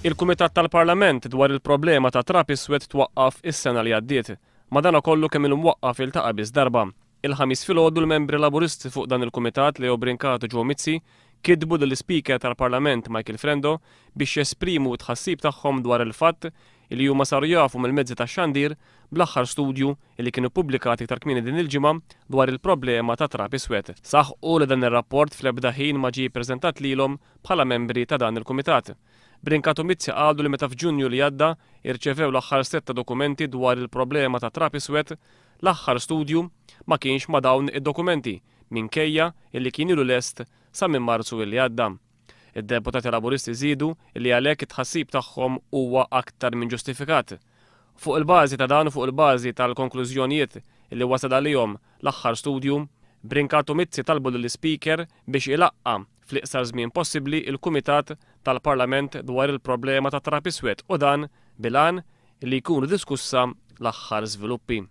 Il-Kumitat tal-Parlament dwar il-problema ta' trab iswed twaqqaf is-sena li għaddiet. Madankollu kemm ilu mwaqqaf iltaqa' biss darba. Il-Ħamis filgħodu l-membri Laburisti fuq dan il-Kumitat Leo Brincat u Joe Mizzi kitbu lill-Ispeaker tal-Parlament Michael Frendo biex jesprimu t-tħassib tagħhom dwar il-fatt li huma saru jafu mill-mezzi tax-xandir bl-aħħar studju li kien ippubblikat iktar kmieni din il-ġimgħa dwar il-problema ta' trab iswed. Saħqu li dan ir-rapport fl-ebda ħin ma ġie ppreżentat lilhom bħala membri ta' dan il-kumitat. Brincat u Mizzi qalu li meta f'Ġunju li għadda irċevew l-aħħar sett ta' dokumenti dwar il-problema ta' trab iswed, l-aħħar studju ma kienx ma' dawn id-dokumenti minkejja illi kien ilu lest sa minn Marzu illi għadda. Id-deputati Laburisti żiedu illi għalhekk it-tħassib tagħhom huwa aktar minn ġustifikat. Fuq il-bażi ta' dan u fuq il-bażi tal-konklużjonijiet illi wasal għalihom l-aħħar studju, Brincat u Mizzi talbu lill-Ispeaker biex ilaqqa' fl-iqsar żmien possibbli l-Kumitat tal-Parlament dwar il-problema tat-trab iswed u dan bil-għan li jkunu diskussa l-aħħar żviluppi.